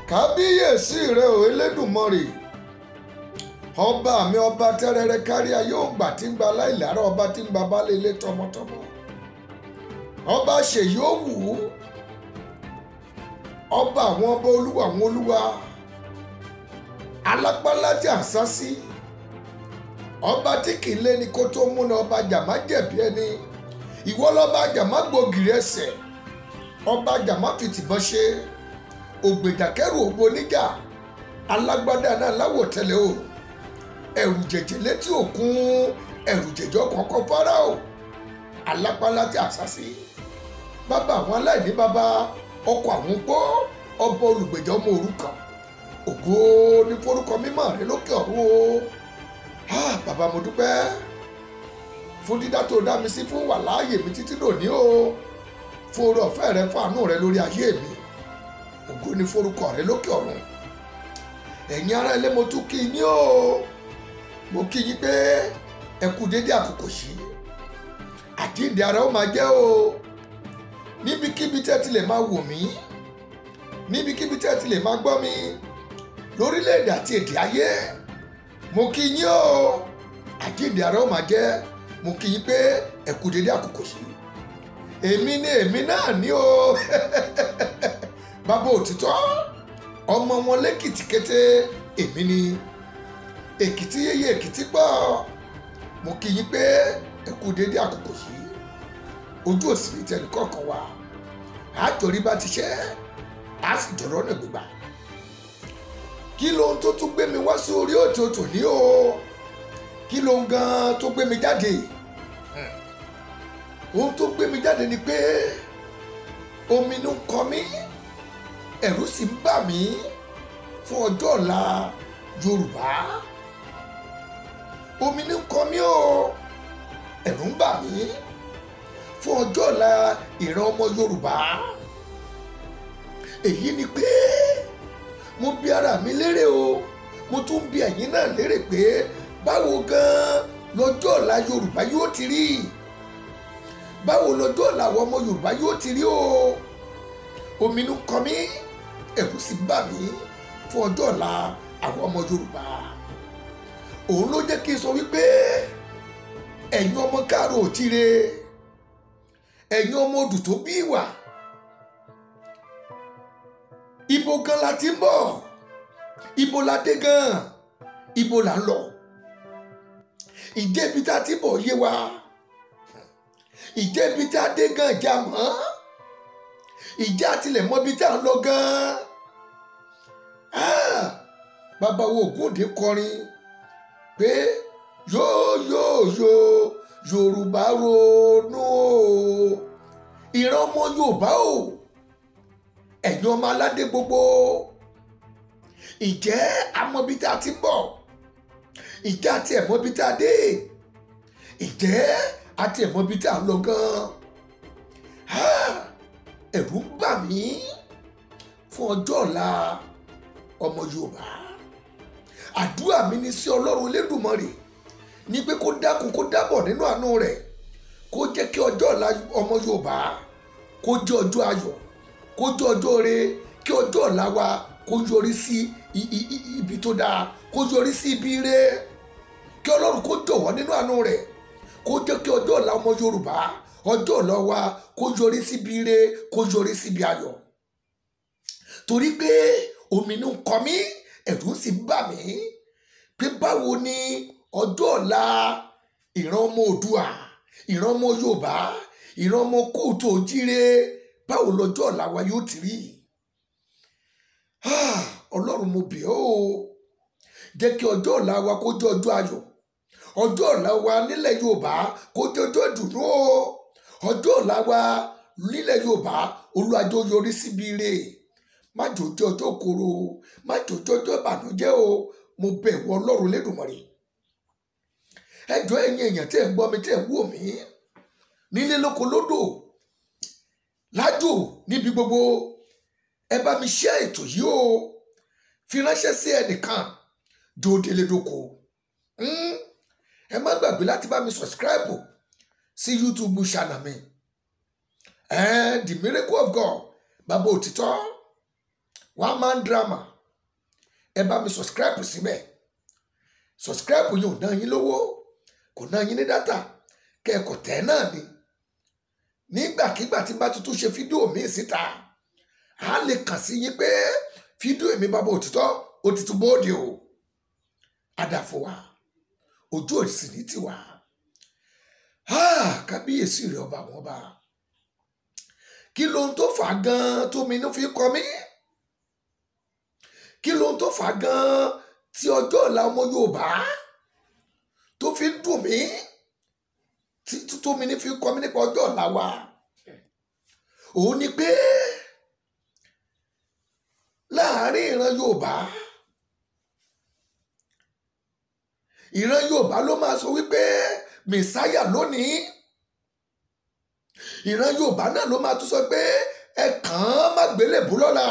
Kábíyèsí rẹ ò Elédùmarè, ọba mi, ọba tẹ́rẹrẹ kárí ayé, òǹgbà tí ń gba aláìlára, ọba tí ń gba baálé ilé tọmọtọmọ, ọba ṣèyí ó wù ú, ọba àwọn ọba, olúwa àwọn olúwa, alápálá tí à ń sá sí, ọba tí kì í lé ní kó tó múná, ọba jàmá jẹ̀bi ẹni, ìwọ lọ́ba jàmá gbògìrì ẹsẹ̀, ọba jàmá fi tìbọn ṣe, ògbèjàkẹ́rù ògbó níjà, alágbádá náà láwọ̀ tẹ́lẹ̀ o, ẹ̀rù jẹ̀jẹ̀ létí òkun, ẹ̀rù jẹ̀jẹ̀ kọ̀ọ̀kan Fáráò, alápálá tí a sá sí, bàbá àwọn aláìní bàbá, ọkọ̀ àwọn gbọ́, ọba olùgbèjà ọmọ òrukàn, ògo ní forúkọ mímọ́ rẹ lókè ọ̀run o. Bàbá mo dúpẹ́ fún dídá tó dá mi sí, fún wà láàyè mi títí dòní o, fún oore ọ̀fẹ́ rẹ, fún àánú rẹ lórí ayé mi, ògo ní forúkọ rẹ lókè ọ̀run. Ẹ̀yin ará ilé, mo tún kí yín o, mo kí yín pé ẹ kú dédé àkókò yìí, àjíǹde ara ó máa jẹ́ o. Níbikíbi tẹ́ ti lè máa wò mí, níbikíbi tẹ́ ti lè máa gbọ́ mi, lórílẹ̀‐èdè àti èdè ayé, mo kí yín o, àjíǹde ara ó máa jẹ́. Mo kí yín pé ẹ kú dédé àkókò yìí. Èmi ni èmi náà ní o, bàbá òtítọ́, ọmọ wọn lẹ́kìtì kété, èmi ni Èkìtì yéye Èkìtì pọ̀. Mo kí yín pé ẹ kú dédé àkókò yìí, ojú òsì ní tẹnì kọ̀ọ̀kan wa, àjọrí bá ti ṣe, á sì jọ̀rọ̀ ọ̀nà gbígbà. Kí lohun tó tún gbé mi wá sí orí òtò tòní o? Kí lohun gan tó gbé mi jáde? Ohun tó gbé mi jáde ni pé ominú ń kọ mí, ẹ̀rù sì ń bà mí fún ọjọ́ ọ̀la Yorùbá. Ominú ń kọ mí o, ẹ̀rù ń bà mí fún ọjọ́ ọ̀la ìran ọmọ Yorùbá. Èyí ni pé mo bi ara mi lérè o, mo tún bi ẹ̀yin náà lérè pé báwo gan lọ́jọ́ ọ̀la Yorùbá yóò ti rí? Báwo lọ́jọ́ ọ̀la àwọn ọmọ Yorùbá yóò ti rí o? Ominú kọ mí, ẹ̀rù sì ń bà mí fún ọjọ́ ọ̀la àwọn ọmọ Yorùbá. Òun ló jẹ́ kí n sọ wípé ẹ̀yin ọmọ káàró òjíire, ẹ̀yin ọmọ odù tó bí ìwà, ibo gan la ti ń bọ̀, ibo la dé gan, ibo la ń lọ? Ìjẹ́ ibi tá a ti bọ̀ yé wa? Ìjẹ́ ibi tá a dé gan ìjà mọ́? Ìjẹ́ àtilẹ̀ mọ́ ibi tá a ń lọ gan? Bàbá wo Ògúndé kọrin pé yóò yóò yóò Yorùbá ronú o, ìran ọmọ Yorùbá o, ẹ̀yin ọmọ aládé gbogbo, ìjẹ́ amọ̀bi tá a ti bọ̀? Ìjẹ́ àti ẹ̀mọ́bi tá a dé? Ìjẹ́ àti ẹ̀mọ́bi tá a lọ gan? Ẹ̀rù ń bà mí fún ọjọ́ ọ̀la ọmọ Yorùbá. Àdúrà mi ni sí Ọlọ́run Elédùmarè ní pé kó dákun kó dábọ̀ nínú àánú rẹ̀, kó jẹ́ kí ọjọ́ ọ̀la ọmọ Yorùbá kó jẹ́ ọjọ́ ayọ̀, kó jẹ́ ọjọ́ ire, kí ọjọ́ ọ̀la wa kó yọrí sí ibi tó dáa, kó yọrí sí ibi ire. Kí Ọlọ́run kó jọ̀wọ́ nínú àánú rẹ̀, kó jẹ́ kí ọjọ́ ọ̀la ọmọ Yorùbá, ọjọ́ ọ̀la wa kó yọrí sí ibi ire, kó yọrí sí ibi ayọ̀. Torí pé ominú ń kọ mí, ẹ̀rù sì ń bà mí pé báwo ni ọjọ́ ọ̀la ìran ọmọ Oòduà, ìran ọmọ Yorùbá, ìran ọmọ kóòtù òjíire, báwo lọ́jọ́ ọ̀la wa yóò ti rí? Ọlọ́run mo bẹ̀ ọ́ o, jẹ́ kí ọjọ́ ọ̀la wa kó jẹ́ ọjọ́ ayọ̀, ọjọ́ ọ̀la wa nílẹ̀ Yorùbá kó jẹ́ ọjọ́ ìdùnnú o, ọjọ́ ọ̀la wa nílẹ̀ Yorùbá Olúwa jọ̀ọ́ yọrí síbi ire, má jò jẹ́ ọjọ́ koro, má jò jẹ́ ọjọ́ ìbànújẹ́ o, mo bẹ̀ wọ Ọlọ́run Elédùmarè. Ẹ jọ̀ọ́ ẹ̀yin èèyàn tí ẹ̀ ń gbọ́ mi, tí ẹ̀ ń wò mí nílé lóko lódò lájò níbi gbogbo, ẹ bá mi share ètò yìí o, fi ránṣẹ́ sí ẹnìkan dòdèlédòkò. Ẹ má gbàgbé láti bá mi subscribe sí YouTube channel mi, The Miracle of God. Bàbá Òtítọ́ One Man Drama, ẹ bá mi subscribe síbẹ̀. Subscribe yóò ná yín lówó, kò ná yín ní dátà, kẹ́ẹ̀kọ́ tẹ̀ náà ni. Nígbàkigbà tí n bá tuntun ṣe fídíò míì síta, a lè kàn sí yín pé fídíò èmi Bàbá Òtítọ́ ó ti tún bóde o. Àdàfo wa, ojú òsì ní tiwa. Kábíyèsí rẹ̀ ọba àwọn ọba. Kí lohun tó fà á gan-an tó mi inú fi kọ mí? Kí lohun tó fà á gan-an tí ọjọ́ ọ̀la ọmọ Yorùbá tó fi ń dùn mí, tí tó mi ní fi kọ mí nípa ọjọ́ ọ̀la wa? Òun ni pé láàárín ìran Yorùbá, ìran Yorùbá ló máa sọ wípé mẹ̀sáyà lónìí. Ìran Yorùbá náà ló máa tún sọ pé ẹ kàn án má gbélébùú lọ́la.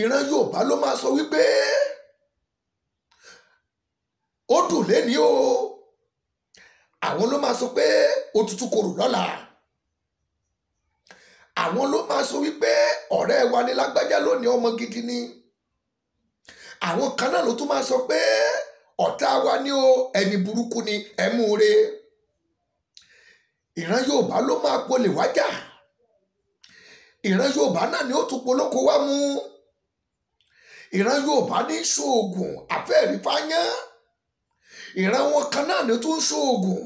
Ìran Yorùbá ló máa sọ wípé ó dùn léni o. Àwọn ló máa sọ pé ó tutù korò lọ́la. Àwọn ló máa sọ wípé ọ̀rẹ́ wa ní lágbájá lónìí, ọmọ gidi ni. Àwọn kan náà ló tún máa sọ pé ọ̀tá wa ní o, ẹni burúkú ni, ẹ mú re. Ìran Yorùbá ló máa polè wájà. Ìran Yorùbá náà ni ó tún polóko wá mú. Ìran Yorùbá ní ṣoògùn àfẹ́rí fáyán. Ìran wọn kan náà ni ó tún ṣoògùn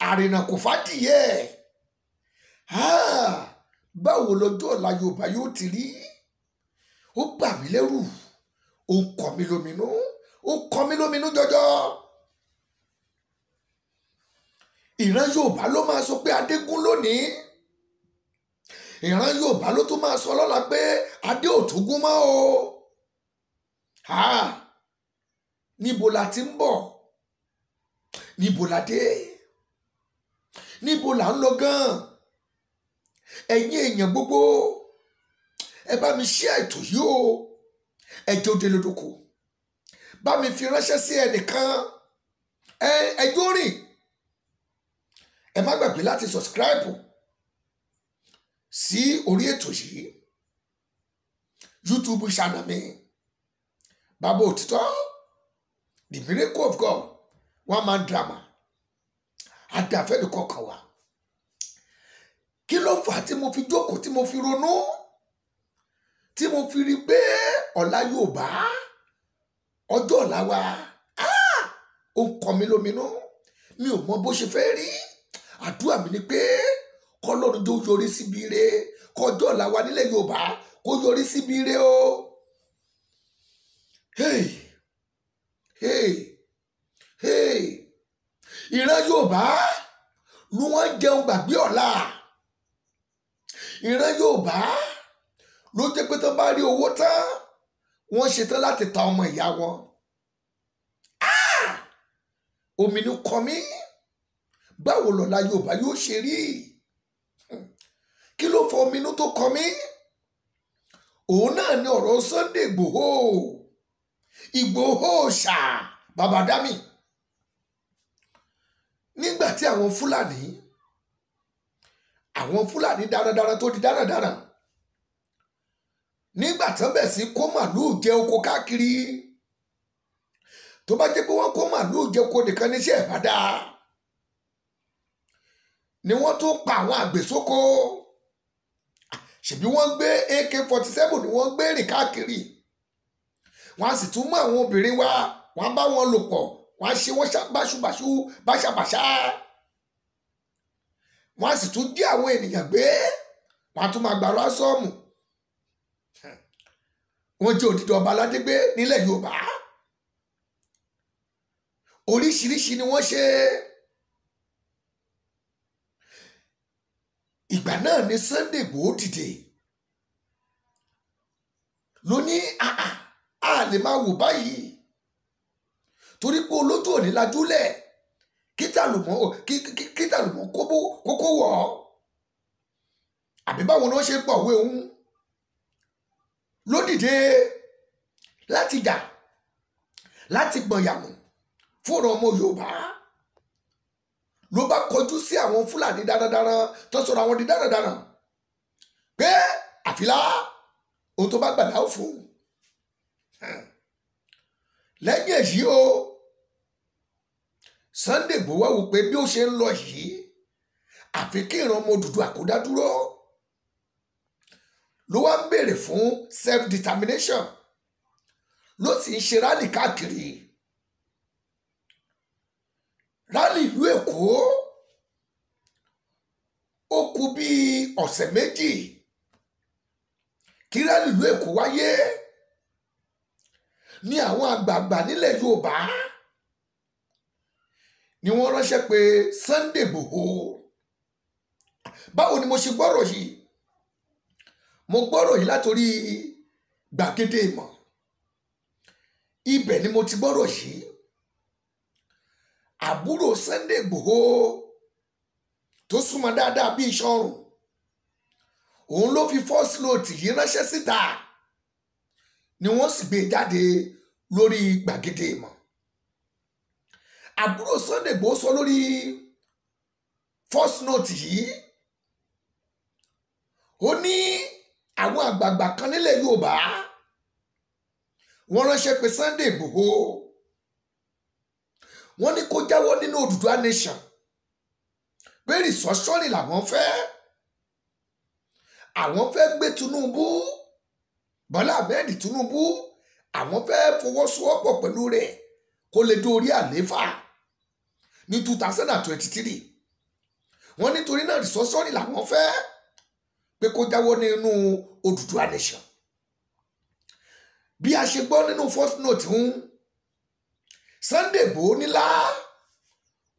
àrìnà kò fàdìyẹ. Báwo lọ́jọ́ ọ̀la Yorùbá yóò ti rí? Ó bà mí lẹ́rù, ó kọ mí lóminú, ó kọ mí lóminú jọjọ. Ìran Yorùbá ló máa sọ pé Adégún lónìí. Ìran Yorùbá ló tún máa sọ lọ́la pé Adé ò tún gún mọ́ o. Níbo la ti ń bọ̀? Níbo la dé? Níbo là ń lọ gan-an? Ẹ̀yin èèyàn gbogbo, ẹ bá mi share ètò yìí o. Ẹ jẹ́ ó délé dóko. Bá mi fi ránṣẹ́ sí ẹnìkan. Ẹ jó rìn. Ẹ má gbàgbé láti subscribe sí orí ètò yìí. YouTube channel mi, Bàbá Òtítọ́, The Miracle of God, One Man Drama. Àdàfẹ́ni kọkàn wa. Kí ló fà á tí mo fi jókòó, tí mo fi ronú, tí mo fi rí pé ọ̀la Yorùbá, ọjọ́ ọ̀la wa, ó ń kọ mí lóminú. Mi ò mọ bó ṣe fẹ́ rí. Àdúrà mi ni pé k'Ọlọ́run jọ̀ọ́ yọrí síbi ire, kọjọ́ ọ̀la wa nílẹ̀ Yorùbá kó yọrí síbi ire o. Hey, hey, hey. Ìran Yorùbá ló wọ́n jẹun gbàgbé ọ̀la. Ìran Yorùbá ló jẹ́ pé tán bá rí owó tán, wọ́n ṣetán láti ta ọmọ ìyá wọn. Òmìnú kọ mí. Báwo lọ̀la Yorùbá yóò ṣe rí? Kí ló fa ominú tó kọ mí? Òun náà ni ọ̀rọ̀ Sunday Igboho. Igboho ṣá bàbá dámì. Nígbà tí àwọn Fúlàní darandaran tó di darandaran, nígbà tán bẹ̀ sí kó màlúù jẹ oko káàkiri, tó bá jẹ́ pé wọ́n kó màlúù jẹ oko nìkan níṣẹ́ ẹ̀ bá dáa, ni wọ́n tún pa àwọn àgbẹ̀ sóko. Ṣèbí wọ́n gbé AK-47 ni wọ́n gbé rìn káàkiri. Wọ́n á sì tún mú àwọn obìnrin wá, wọ́n á bá wọn lò pọ̀, wọ́n á ṣe wọ́n báṣubàṣu báṣabàṣá. Wọ́n á sì tún jí àwọn ènìyàn gbé, wọ́n á tún máa gbà rásọ́ọ̀mù. Wọ́n jẹ́ òdìdí ọba aládé gbé nílẹ̀ Yorùbá. Oríṣiríṣi ni wọ́n ṣe. Ìgbà náà ni Sunday Igboho dìde ló ní a lè máa wò báyìí, torí pé olójú òní lajúlẹ̀ kí tàlùmọ́ kókó wọ̀ ọ́. Àbí báwo ni wọ́n ṣe pọ̀wé òun ló dìde láti jà, láti gbọ̀nyàmù fúnra ọmọ Yorùbá. Ló bá kọjú sí àwọn Fúlàní darandaran tó sọ̀rọ̀ àwọn di darandaran pé àfi Àfilá ohun tó bá gbà láò fún un. Lẹ́yìn èyí o, Sunday Igboho wá wò pé bí ó ṣe ń lọ yìí, àfi kí ìran ọmọ Odùduwà kó dá dúró, ló wá ń béèrè fún self-determination, ló sì ń ṣe rálì káàkiri. Rálì ìlú Èkó ó kù bíi ọ̀sẹ̀ méjì kí rálì ìlú Èkó wáyé ní àwọn àgbààgbà nílẹ̀ Yorùbá ni wọ́n ránṣẹ́ pé Sunday Igboho. Báwo ni mo ṣe gbọ́rọ̀ yìí? Mo gbọ́rọ̀ yìí látòrí gbàgede ìmọ̀, ibẹ̀ ni mo ti gbọ́rọ̀ yìí. Àbúrò Sunday Igboho tó súnmọ́ dáadáa bíi iṣan ọrùn, òun ló fi first note yìí ránṣẹ́ síta, ni wọ́n sì gbé jáde lórí gbàgede ìmọ̀. Àbúrò Sunday Igboho sọ lórí first note yìí, ó ní àwọn àgbààgbà kan nílẹ̀ Yorùbá wọ́n ránṣẹ́ pé Sunday Igboho, wọ́n ní kó jáwọ́ nínú Odùduwà nation, pé restructuring làwọn fẹ́, àwọn fẹ́ gbé Tinubu, Bọ́lá Ahmed Tinubu, àwọn fẹ́ fọwọ́sowọ́pọ̀ pẹ̀lú rẹ̀ kó lè dórí àlééfà ní 2023. Wọ́n nítorí náà restructuring làwọn fẹ́, pé kó jáwọ́ nínú Odùduwà nation. Bí a ṣe gbọ́ nínú first note ń, Sunday Igboho nílá,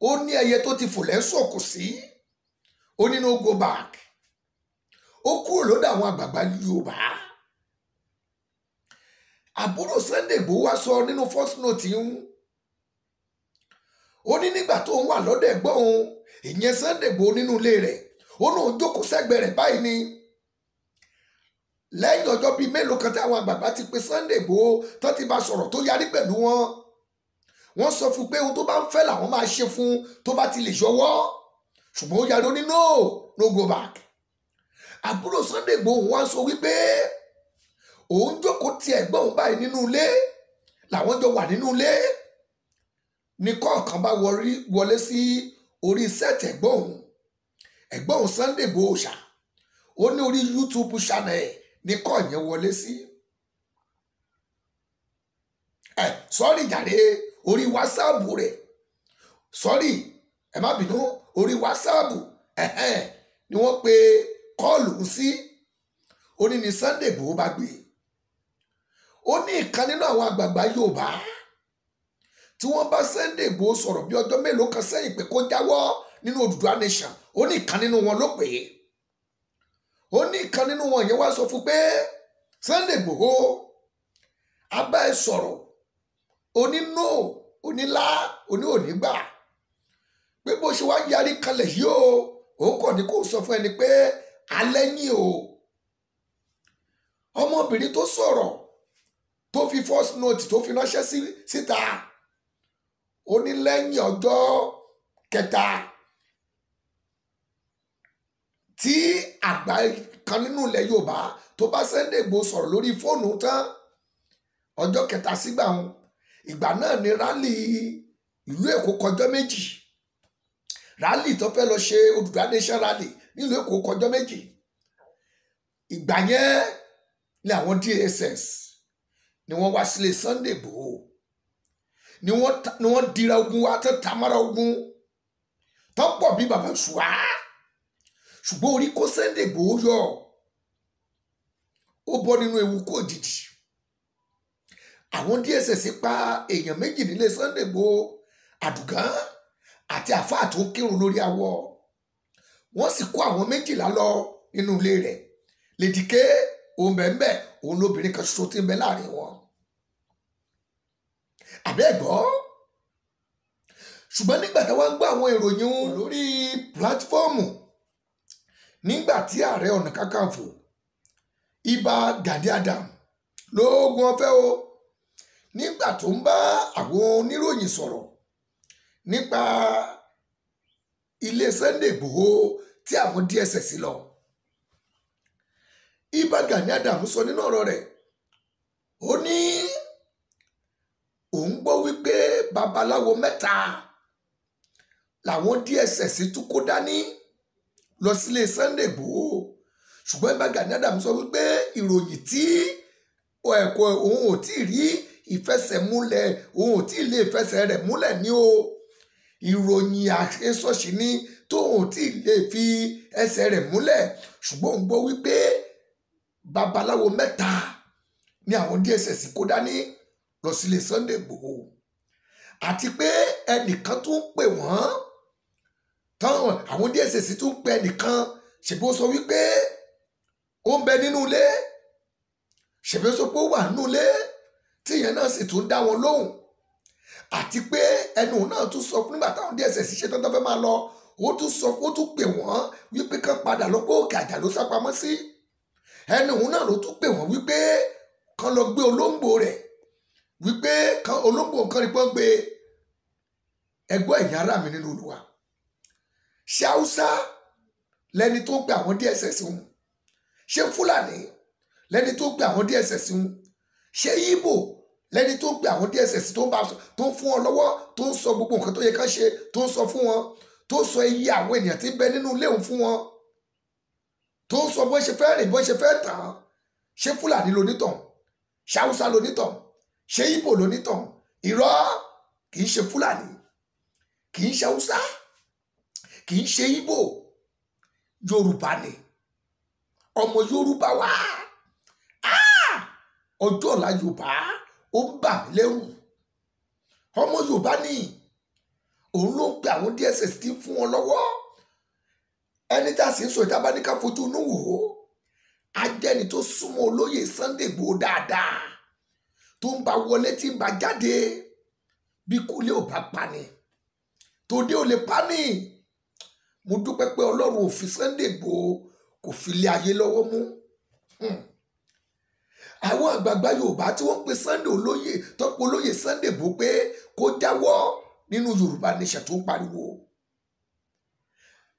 ó ní ẹyẹ tó ti fò lẹ́sùn kò sí, ó ní no go back, ó kúrò lọ́dọ̀ àwọn àgbààgbà Yorùbá. Àbúrò Sunday Igboho wá sọ nínú first note ń, ó ní nígbà tó ń wà lọ́dọ̀ ẹ̀gbọ́n òun, ìyẹn Sunday Igboho, nínú ilé rẹ̀, ó náà jókòó sẹ́gbẹ̀ẹ́ rẹ̀ báyìí ni. Lẹ́yìn ọjọ́ bíi mélòó kan tí àwọn àgbààgbà ti pe Sunday Igboho tó ti bá sọ̀rọ̀ tó yarí pẹ̀lú wọn, wọ́n sọ fún pé ohun tó bá ń fẹ́ làwọn máa ṣe fún tó bá ti lè yọwọ́, ṣùgbọ́n ó yarí, ó ní no, no go back. Àbúrò Sunday Igboho wá sọ wípé òun jókòó ti ẹ̀gbọ́n òun báyìí nínú ilé, làwọn jọ wà nínú ilé, ní kọ̀ọ̀kan bá wọlé sí orí sẹ́ẹ̀tì ẹ̀gbọ́n òun, ẹ̀gbọ́n òun Sunday Igboho ṣá, ó ní orí YouTube channel ẹ̀ ní kọ́ yẹn wọlé sí. Ẹ sọ́rí jàre, orí WhatsApp rẹ̀, sọ́rí ẹ má bínú, orí WhatsApp ẹ̀hẹ́n ni wọ́n pe kọ́ọ̀lù sí. Ó ní ní Sunday Igboho bá gbé. Ó ní ìkan nínú àwọn àgbààgbà Yorùbá tí wọ́n bá Sunday Igboho sọ̀rọ̀ bí ọjọ́ mélòó kan sẹ́yìn pé kó jáwọ́ nínú Odùduwà nation, ó ní ìkan nínú wọn ló pè é. Ó ní ìkan nínú wọn yẹn wá sọ fún pé Sunday Igboho, a bá ẹ sọ̀rọ̀, oní no, onílá, oní òní gbà, pé bó ṣe wá yarí kalẹ̀ yìí o, òun kàn ní kó sọ fún ẹni pé alẹ́ yín o. Ọmọbìnrin tó sọ̀rọ̀ tó fi first note tó fi ránṣẹ́ síta, ó ní lẹ́yìn ọjọ́ kẹta tí àgbà kan nínú ilẹ̀ Yorùbá tó bá Sunday Igboho sọ̀rọ̀ lórí fóònù tán, ọjọ́ kẹta sígbà wọn, ìgbà náà ni rálì ìlú Èkó kọjọ́ méjì, rálì tó fẹ́ lọ ṣe Odùduwà nation rally nílùú Èkó kọjọ́ méjì. Ìgbà yẹn ni àwọn DSS ni wọ́n wá sílé Sunday Igboho, ni wọ́n dira ogun wá tó tamara ogun tó pọ̀ bí bàbá ṣùwà, ṣùgbọ́n orí kó Sunday Igboho yọ, ó bọ́ nínú ewu kó òjijì. Àwọn DSS pa èèyàn méjì nílé Sunday Igboho, Àdùgán àti àfáà tó kírun lórí awọ, wọ́n sì kó àwọn méjìlá lọ nínú ilé rẹ̀. Lèdìké òun bẹ́ẹ̀ òun lóbìnrin kan ṣoṣo tí ń bẹ láàrin wọn. Àbẹ́ẹ̀gbọ́. Ṣùgbọ́n nígbà tí wọ́n ń gbọ́ àwọn ìròyìn lórí pílátífọ́ọ̀mù, nígbà tí Ààrẹ Ọ̀nà Kakanfò Ìbà Gani Adams lóògùn ọ̀fẹ́ o, nígbà tó ń bá àwọn oníròyìn sọ̀rọ̀ nípa ilé Sunday Igboho tí àwọn DSS lọ, Ìbà Gani Adams sọ nínú ọ̀rọ̀ rẹ̀, ó ní òun gbọ́ wípé babaláwo mẹ́ta làwọn DSS tún kó dání lọ sílé Sunday Igboho. Ṣùgbọ́n Ìbà Gani Adams sọ wípé ìròyìn tí ẹ̀kọ́ òun ò tí ì rí ìfẹsẹ̀múlẹ̀, òun ò tí ì lè fẹsẹ̀ rẹ̀ múlẹ̀ ní o, ìròyìn àhesọ̀ṣì ni tóun ò tí ì lè fi ẹsẹ̀ rẹ̀ múlẹ̀. Ṣùgbọ́n òun gbọ́ wípé babaláwo mẹ́ta ni àwọn DSS kó dání lọ sílé Sunday Igboho, àti pé ẹnìkan tún pè wọ́n tán, àwọn DSS tún pè ẹnìkan, ṣèbí ó sọ wípé ó ń bẹ nínú ilé, ṣèbí ó sọ pé ó wà nínú ilé, tí ìyẹn náà sì tún dá wọn lóhùn. Àti pé ẹnu náà tún sọ fún nígbà táwọn DSS ṣe tán tó fẹ́ máa lọ, ó tún sọ, ó tún pè wọ́n wípé kán padà lọ pé Òkè Àjà ló sápamọ́ sí. Ẹnu náà ló tún pè wọ́n wípé kán lọ gbé olóńgbò rẹ̀, wípé kán olóńgbò kan rí pọ́n gbé. Ẹgbọ́ ẹ̀yìn ará mi nínú Olúwa, ṣé Haúsá lẹni tó ń pe àwọn DSS ń? Ṣé Fúlàní lẹni tó ń pe àwọn DSS ń? Ṣé Ìgbò lẹni tó ń pe àwọn DSS tó ń bá tó ń fún wọn lọ́wọ́, tó ń sọ gbogbo nǹkan tó yẹ kán ṣe, tó ń sọ fún wọn, tó ń sọ iye àwọn ènìyàn tí ń bẹ nínú ilé òun fún wọn, tó ń sọ bó ṣe fẹ́ rìn, bó ṣe fẹ́ tàn án? Ṣé Fúlàní lonítàn? Ṣé Haúsá lonítàn? Ṣé Ìgbò lonítàn? Irọ́, kì í ṣe Fúlàní, kì í ṣe Haúsá, kì í ṣe Ìgbò, Yorùbá ni, ọmọ Yorùbá wá. Ọjọ́ ọ̀la Yorùbá ó ń bà mí lẹ́rù. Ọmọ Yorùbá ni, òun ló ń pe àwọn DSS tí ń fún wọn lọ́wọ́. Ẹni tá a sì ń sọ ìta bá ní ká fojú inú wò ó, ajẹ́ni tó súnmọ́ olóyè Sunday Igboho dáadáa, tó ń bá wọlé tí ń bá jáde. Bí kúlé ò bá pani, tòde ò lè pani. Mo dúpẹ́ pé Ọlọ́run ò fi Sunday Igboho, kò fi lé ayé lọ́wọ́ mú. Àwọn àgbààgbà Yorùbá tí wọ́n pe Sunday olóyè, tó pe olóyè Sunday Igboho pé kó jáwọ́ nínú Yorùbá Nation tó ń pariwo.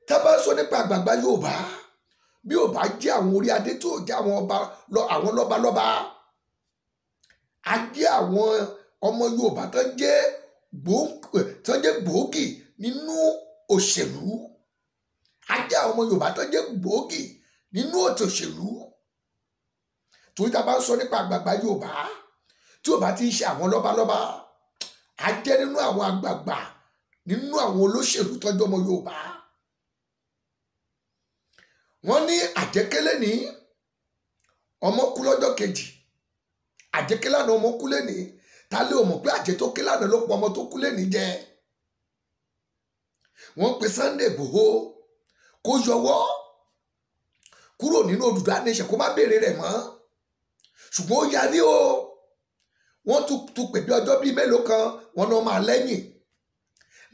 Tá bá sọ nípa àgbààgbà Yorùbá, bí ò bá jẹ́ àwọn orí adé tó jẹ́ àwọn ọba lọ, àwọn lọ́balọ́ba, á jẹ́ àwọn ọmọ Yorùbá tó jẹ́ gbòógì nínú òṣèlú, á jẹ́ àwọn ọmọ Yorùbá tó jẹ́ gbòógì nínú ètò òṣèlú. Torí tá a bá ń sọ nípa àgbààgbà Yorùbá, tí ò bá ti ń ṣe àwọn lọ́balọ́ba, á jẹ́ nínú àwọn àgbààgbà nínú àwọn olóṣèlú tó jẹ́ ọmọ Yorùbá. Wọ́n ní àjẹkélé ní ọmọ kú lọ́jọ́ kejì, àjẹkélé àná ọmọ kú lẹ́ni, ta lé o mọ̀ pé àjẹ tó ké lánàá ló pọ̀ ọmọ tó kú lẹ́ni jẹ. Wọ́n pe Sunday Igboho kó yọwọ́ kúrò nínú Odùduwà Nation, kó má béèrè rẹ̀ mọ́. Ṣùgbọ́n ó yarí o. Wọ́n tún pè bí ọjọ́ bíi mélòó kan, wọ́n náà máa lẹ́yìn.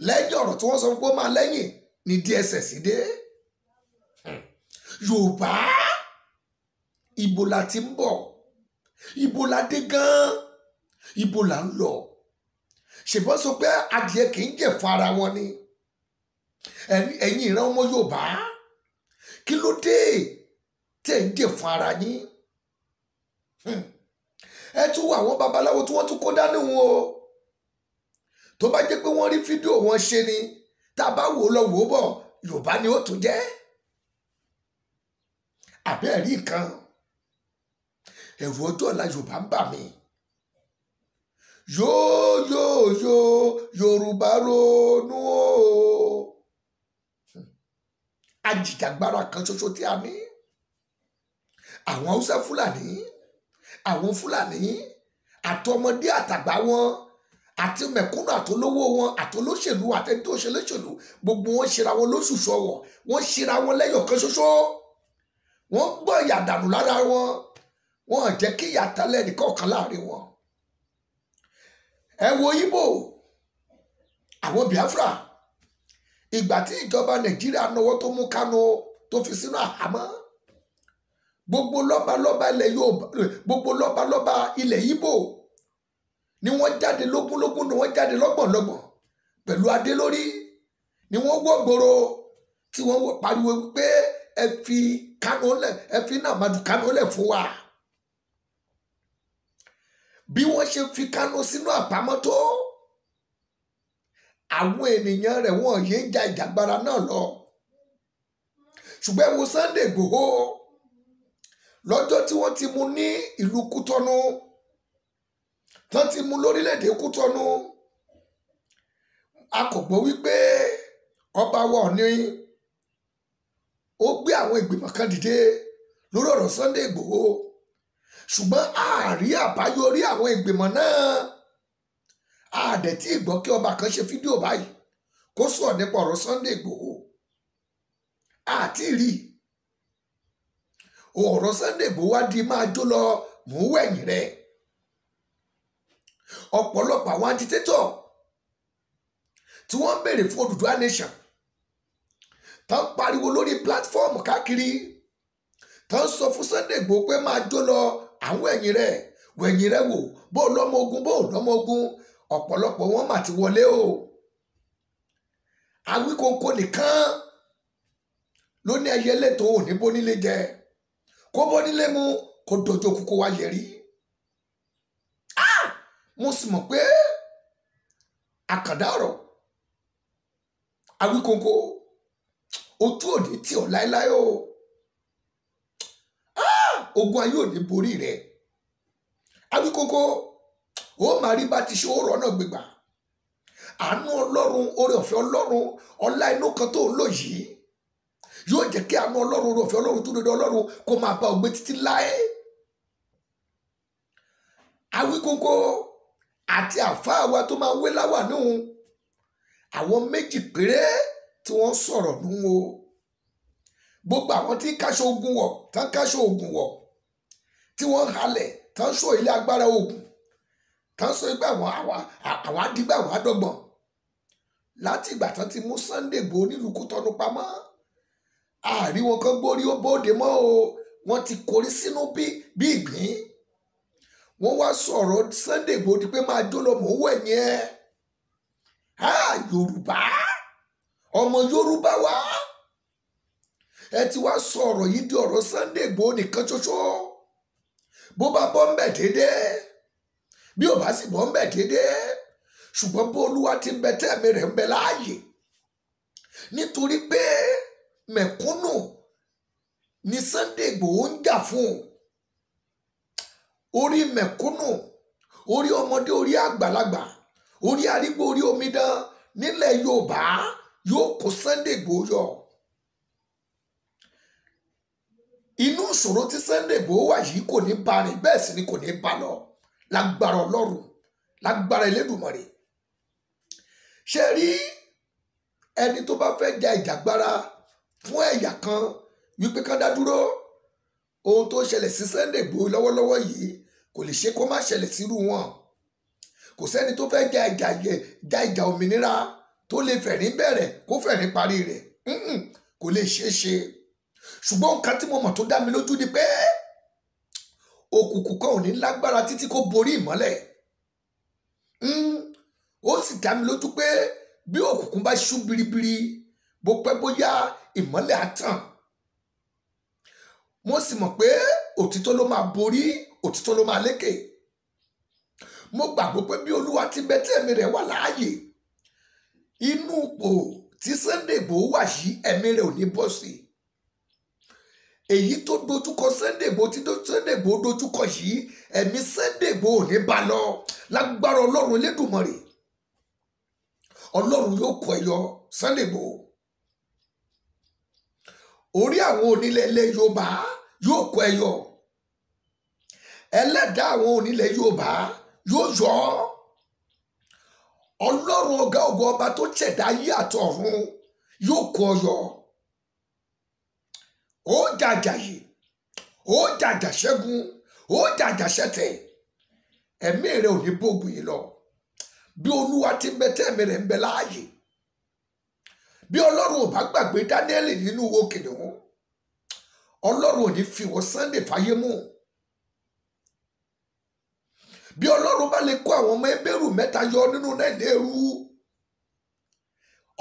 Lẹ́yìn ọ̀rọ̀ tí wọ́n sọ pé ó máa lẹ́yìn ní DSS dé. Yorùbá, ibo la ti ń bọ̀, ibo la dé gan-an, ibo la ń lọ. Ṣèbọn sọ pé adìẹ kì í jẹ fún ara wọn ni. Ẹ̀yin ìran ọmọ Yorùbá, kí ló dé tẹ̀ ń jẹ fún ara yín? Ẹ tún wọ àwọn babaláwo tí wọ́n tún kó dání wọn o. Tó bá jẹ́ pé wọ́n rí fídíò wọn ṣe ni, tá a bá wò ó lọ wò ó bọ̀, Yorùbá ni ó tún jẹ́. Àbẹ́ ẹ̀rí nǹkan, ẹ̀rù ọjọ́ ọ̀la Yorùbá ń bà mí. Yóò yóò yóò Yorùbá ronú o. Ajìjàgbara kan ṣoṣo tí a ní, àwọn Haúsá Fúlàní, àwọn Fúlàní àtọmọdé àtàgbà wọn, àti mẹ̀kúnnù àtolówó wọn, àtolóṣèlú àtẹni tó ṣe lóṣèlú, gbogbo wọn ṣera wọn lóṣùṣù ọwọ̀, wọ́n ṣera wọn lẹ́yọ̀ kan ṣoṣo. Wọ́n gbọ́ ìyà dànù lára wọn, wọ́n jẹ́ kí ìyà tálẹ̀ nìkọ̀ọ̀kan láàrin wọn. Ẹ wo Ìgbò, àwọn Biafra, ìgbà tí ìjọba Nàìjíríà náwó tó mú Kánú tó fi sínú àhámọ́, gbogbo lọ́balọ́ba ilẹ̀ Yorùbá, gbogbo lọ́balọ́ba ilẹ̀ Ìgbò ni wọ́n jáde lógúnlógún, ni wọ́n jáde lọ́gbọ̀nlọ́gbọ̀n pẹ̀lú adé lórí, ni wọ́n wọ́ gbòòrò tí wọ́n pariwo pé ẹ fi Kánò lẹ̀, ẹ fi Nnamdi Kánò lẹ̀ fún wa. Bí wọ́n ṣe fi Kánò sínú àpamọ́ tó, àwọn ènìyàn rẹ̀ wọ́n yéé ja ìjàgbara náà lọ. Ṣùgbọ́n ẹ wo Sunday Igboho lọ́jọ́ tí wọ́n ti mú ní ìlú Kútọ́nù, tán ti mú lórílẹ̀‐èdè Kútọ́nù, a kò gbọ́ wípé ọba wa Ọọ̀ni ó gbé àwọn ìgbìmọ̀ kan dìde lórí ọ̀rọ̀ Sunday Igboho. Ṣùgbọ́n àárí àbáyọrí àwọn ìgbìmọ̀ náà. Àdẹ̀ tí ìgbọ́ kí ọba kan ṣe fídíò báyìí kó sọ̀rọ̀ nípa ọ̀rọ̀ Sunday Igboho. Àti rí ọ̀rọ̀ Sunday Igboho wá di máa jó lọ mú wẹ̀yìn rẹ̀. Ọ̀pọ̀lọpọ̀ àwọn agitétọ̀ tí wọ́n ń béèrè fún Odùduwà nation, tá ń pariwo lórí pílátífọ́ọ̀mù káàkiri, tá ń sọ fún Sunday Igboho pé máa jó lọ àwọn ẹ̀yìn rẹ̀, wẹ̀yìn rẹ̀ wò, bó lọ́mọ ogun, bó lọ́mọ ogun. Ọ̀pọ̀lọpọ̀ wọn mà ti wọlé o. Awíkóńkó nìkan ló ní ẹyẹlé tó ò ní bónílé jẹ, kó bónílé mu, kó dojú kú kó wá yẹrí. Mo sì mọ̀ pé àkàndá ọ̀rọ̀ Awíkóńkó ojú òní tì ọ́ láéláé o. Ogun ayé ò ní borí rẹ̀. Awíkóńkó ó máa rí bá ti ṣe, ó rọ̀ náà gbégbà. Àánú Ọlọ́run, oore ọ̀fẹ́ Ọlọ́run, ọlá inú kan tó ń lò yìí yóò jẹ́ kí àánú Ọlọ́run, oore ọ̀fẹ́ Ọlọ́run, dúró de Ọlọ́run kó máa bá ọ gbé títí láé. Awíkóńkó àti àfáà wa tó máa ń wé láwà níhun, àwọn méjì péré tí wọ́n sọ̀rọ̀ nù o. Gbogbo àwọn tí ń káṣọ ogun wọ̀, tán káṣọ ogun wọ̀, tí wọ́n halẹ̀, tán sọ ilé agbára ogun, tán sọ pé àwọn adigbá, àwọn adọ́gbọ̀n. Láti ìgbà tán ti mú Sunday Igboho nílùú Kútọ́nù pamọ́, àárí wọn kan gbórí ó bóde mọ́ o. Wọ́n ti korí sínú bí ìgbín. Wọ́n wá sọ̀rọ̀ Sunday Igboho di pé máa jó lọ mò ń wẹ̀ yẹn. Yorùbá, ọmọ Yorùbá wá, ẹ ti wá sọ̀rọ̀ yìí di ọ̀rọ̀ Sunday Igboho nìkan ṣoṣo. Bó bá bọ́ ń bẹ̀ déédéé, bí ò bá sì bọ́ ń bẹ̀ déédéé, ṣùgbọ́n bó Olúwa ti ń bẹ tẹ́ẹ̀mí rẹ̀ ń bẹ láàyè, nítorí pé mẹ̀kúnnù ni Sunday Igboho ń jà fún. Orí mẹ̀kúnnù, orí ọmọdé, orí àgbàlagbà, orí arígbó, orí omidan nílẹ̀ Yorùbá yóò kó Sunday Igboho yọ. Inú ìṣòro tí Sunday Igboho wà yìí kò ní bá rìn, bẹ́ẹ̀ sì ni kò ní bá lọ. Lágbára Ọlọ́run, lágbára Elédùmarè. Ṣé rí ẹni tó bá fẹ́ ja ìjàgbara fún ẹ̀yà kan wípé kán dá dúró, ohun tó ṣẹlẹ̀ sí Sunday Igboho lọ́wọ́lọ́wọ́ yìí kò lè ṣe kó má ṣẹlẹ̀ sírú wọn. Kò sẹ́ni tó fẹ́ ja ìjà òmìnira tó lè fẹ̀rín bẹ̀rẹ̀ kó fẹ̀rín parí rẹ̀. Kò lè ṣeé ṣe. Ṣùgbọ́n nǹkan tí mo mọ̀ tó dá mi lójú ni pé òkùnkùn kan ò ní lágbára títí kó borí ìmọ́lẹ̀. Ó sì dá mi lójú pé bí òkùnkùn bá ṣú biribiri, bó pẹ́ bóyá ìmọ́lẹ̀ á tàn. Mo sì mọ̀ pé òtítọ́ ló máa borí, òtítọ́ ló máa lékè. Mo gbàgbọ́ pé bí Olúwa ti bẹ tí ẹ̀mí rẹ̀ wà láàyè, inú ipò tí Sunday Igboho wà yìí ẹ̀mí rẹ̀ ò ní bọ́ sí. Èyí tó dojúkọ Sunday Igboho, tí Sunday Igboho dojúkọ yìí, ẹ̀mí Sunday Igboho ò ní bá lọ. Lágbára Ọlọ́run Elédùmarè, Ọlọ́run yóò kó ẹ yọ Sunday Igboho. Orí àwọn onílẹ̀ ilẹ̀ Yorùbá yóò kó ẹ yọ. Ẹlẹ́dàá àwọn onílẹ̀ Yorùbá yóò yọ ọ́. Ọlọ́run ọ̀gá ògo ọba tó ṣẹ̀dá ayé àtọ̀run yóò kó ọ yọ. Ó jàjàyè, ó jàjà ṣẹ́gun, ó jàjà ṣẹ̀tẹ̀. Ẹ̀mí rẹ̀ ò ní bógun yìí lọ. Bí Olúwa ti ń bẹ tẹ́ẹ̀mí rẹ̀ ń bẹ láàyè, bí Ọlọ́run ò bá gbàgbé Dáníẹ́lì nínú wo kìnìún, Ọlọ́run ò ní fi wọ́n Sunday fàyè mú. Bí Ọlọ́run bá lè kó àwọn ọmọ Hébérù mẹ́ta yọ nínú náà léru,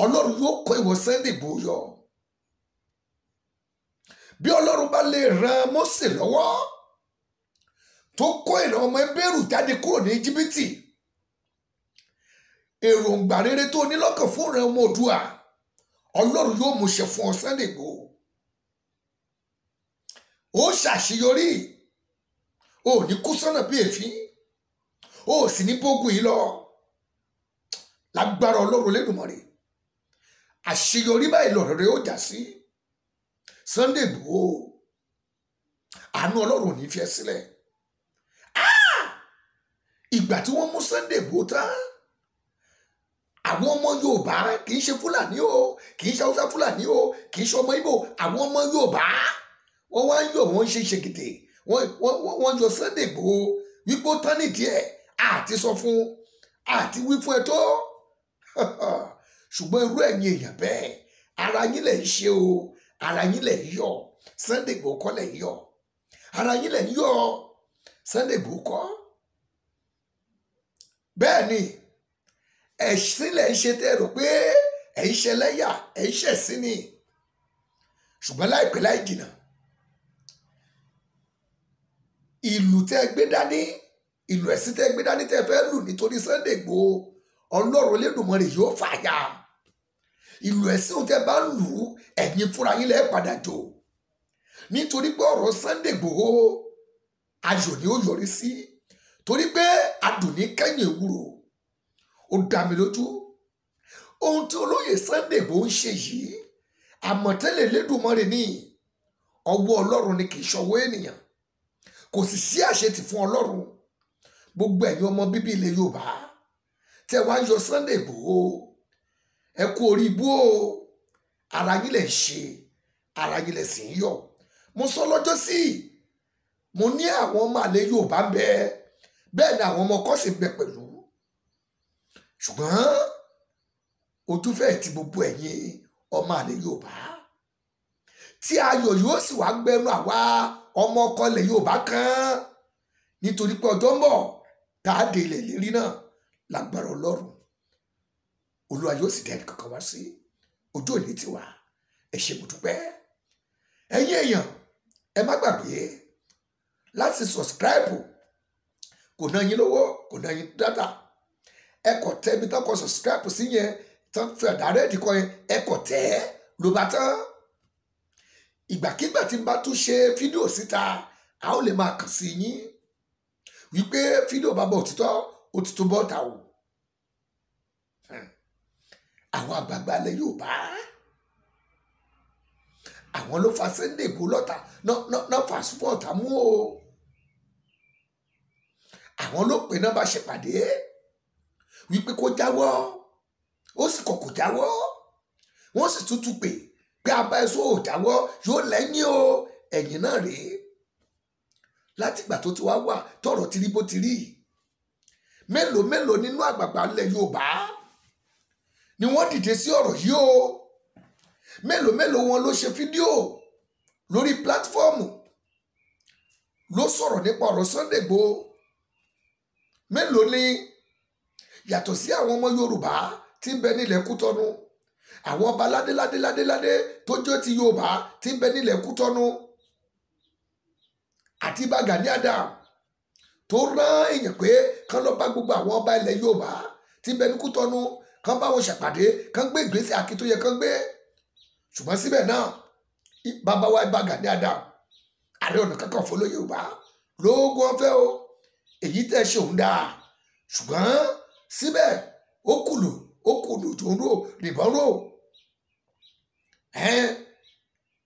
Ọlọ́run yóò kó ìwọ Sunday Igboho yọ. Bí Ọlọ́run bá lè ran Mósè lọ́wọ́ tó kó ìran ọmọ Hébérù jáde kúrò ní Íjíbítì, èròǹgbà rere tó ní lọ́kàn fún ìran ọmọ Oòduà, Ọlọ́run yóò mú ṣe fún ọ Sunday Igboho. Ó ṣàṣeyọrí, ó ní kú sọ́nà bí èéfín, ó sì ní bógun yìí lọ lágbára Ọlọ́run Olódùmarè. Àṣeyọrí báyìí lọ̀rọ̀ rẹ̀ ó já sí. Sunday Igboho, àánú Ọlọ́run ò ní fi ẹ́ sílẹ̀. Ìgbà tí wọ́n mú Sunday Igboho tán, àwọn ọmọ Yorùbá, kì í ṣe Fúlàní o, kì í ṣe Haúsá Fúlàní o, kì í ṣe ọmọ Ìgbò, àwọn ọmọ Yorùbá wọ́n wá ń yọ̀, wọ́n ń ṣe ṣègìdè, wọ́n yọ Sunday Igboho wípé ó tán nídìí ẹ̀, àti sọ fún, àti wí fún ẹ tó. Ṣùgbọ́n irú ẹ̀yin èèyàn bẹ́ẹ̀, ara yín lẹ̀ ń ṣe o, ara yín lẹ̀ ń yọ̀. Sunday Igboho kọ́ lẹ̀ ń yọ̀, ara yín lẹ̀ ń yọ̀, Sunday Igboho kọ́. Bẹ́ẹ̀ ni ẹ̀sìn lẹ̀ ń ṣe tẹ́ rò pé ẹ̀ ń ṣe lẹ́yà, ẹ̀ ń ṣẹ̀sín ni. Ṣùgbọ́n láìpẹ́ láì jìnnà, ìlú tẹ́ gbé dání, ìlú ẹ̀sìn tẹ́ gbé dání tẹ́ fẹ́ lù nítorí Sunday Igboho, Ọlọ́run Olódùmarè yóò fàyà. Ìlú ẹ̀sìn tẹ́ bá ń lù, ẹ̀yin fúnra yín lẹ́ padà jò. Nítorí pé ọ̀rọ̀ Sunday Igboho ayọ̀ ni ó yọrí sí, torí pé adùn ní kẹ́yìn ewúro. Ó dá mi lójú, ohun tí olóyè Sunday Igboho ń ṣe yìí, àmọ̀tẹ́lẹ̀ Elédùmarè ní, ọwọ́ Ọlọ́run ni, kì í ṣọwọ́ ènìyàn. Kò sì sí àṣetì fún Ọlọ́run. Gbogbo ẹ̀yin ọmọ bíbí ilẹ̀ Yorùbá tẹ́ wá ń yọ Sunday Igboho, ẹ kú orí ibú o. Ara yín lẹ̀ ń ṣe, ara yín lẹ̀ sì ń yọ̀. Mo sọ lọ́jọ́ sí, mo ní àwọn ọmọ àlè Yorùbá ń bẹ, bẹ́ẹ̀ ni àwọn ọmọ ọkọ sì ń bẹ pẹ̀lú. Ṣùgbọ́n ojú fẹ́ẹ̀ ti gbogbo ẹ̀yin ọmọ àlè Yorùbá, tí ayọ̀ yóò sì wá gbẹnu àwa ọmọ ọkọ ilẹ̀ Yorùbá kan, nítorí pé ọjọ́ ń bọ̀ tá a dé ilẹ̀ ìlérí náà lágbára Ọlọ́run. Olúwa yóò sì dá ẹnì kankan wá sí. Ojú òní ti wà. Ẹ ṣé, mo dúpẹ́. Ẹ̀yin èèyàn, ẹ má gbàgbé láti subscribe. Kò ná yín lówó, kò ná yín data. Ẹ kò tẹ ibi tán kọ subscribe sí yẹn, tán fi ọ̀dà rẹ́ẹ̀dì kọ yẹn, ẹ kò tẹ́ ló bá tán. Ìgbàkigbà tí n bá tún ṣe fídíò síta, a ó lè máa kàn sí yín wípé fídíò bàbá òtítọ́ ó ti tó bọ́ta o. Àwọn àgbààgbà ilẹ̀ Yorùbá, àwọn ló fa Sunday Igboho lọ́ta náà fà fún ọ̀tá mú o. Àwọn ló pè náà bá ṣèpàdé wípé kó jáwọ́, ó sì kọ̀ kò jáwọ́. Wọ́n sì tútù pé pé abá ẹ̀sọ́ ò jáwọ́ yóò lẹ́yìn o, ẹ̀yìn náà rèé. Látìgbà tó ti wá wà tọ̀rọ̀ ti rí bó ti rí, mélòó mélòó nínú àgbààgbà ilẹ̀ Yorùbá ni wọ́n dìde sí ọ̀rọ̀ yìí o. Mélòó mélòó wọn ló ṣe fídíò lórí pílátífọ́ọ̀mù ló sọ̀rọ̀ nípa ọ̀rọ̀ Sunday Igboho. Mélòó ni yàtọ̀ sí àwọn ọmọ Yorùbá tí ń bẹ nílẹ̀ Kútọ́nù, àwọn ọba ládéládéládéládé tó jẹ́ ti Yorùbá tí ń bẹ nílẹ̀ Kútọ́nù, àti Ìbà Gani Adams tó rán èèyàn pé kán lọ bá gbogbo àwọn ọba ilẹ̀ Yorùbá tí ń bẹ ní Kútọ́nù, kán bá wọn ṣàpàdé, kán gbé ìgbésẹ̀ akin tó yẹ kán gbé. Ṣùgbọ́n síbẹ̀ náà, bàbá wa Ìbà Gani Adams, Ààrẹ Ọ̀nà Kakanfò lóye Yorùbá, lóògùn ọ̀fẹ́ o, èyí tẹ́ ṣe òun dáa. Ṣùgbọ́n síbẹ̀ ó kùlù, ó kùlù tó ń rò nìbọn rò,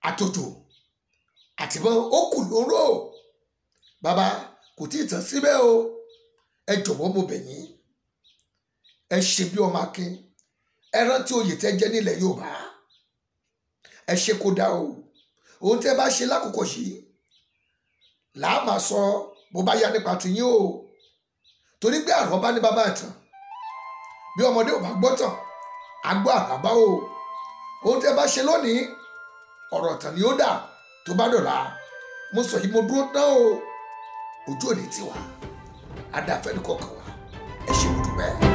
àtòjò àtìbọn ó kùlù ó ń rò. Bàbá kò tí ì tán síbẹ̀ o. Ẹ jọ̀wọ́ mo bẹ̀ yín, ẹ ṣe bí ọmọ akin, ẹ rántí oyè tẹ́ jẹ́ nílẹ̀ Yorùbá, ẹ ṣe kó dáa o. Ohun tẹ́ bá ṣe lákòókò yìí làá máa sọ bó bá yá nípa tiyín o, torí pé àrọ́bá ní bàbá ìtàn, bí ọmọdé ò bá gbọ́ tàn á gbọ́ àràbá o. Ohun tẹ́ bá ṣe lónìí, ọ̀rọ̀ ìtàn ni ó dà tó bá dọ̀la. Mo sọ yìí, mo dúró tán o. Ojú òní tiwa, adáfẹ́ ní kọ̀ọ̀kan wa. Ẹ ṣé, mo dúpẹ́.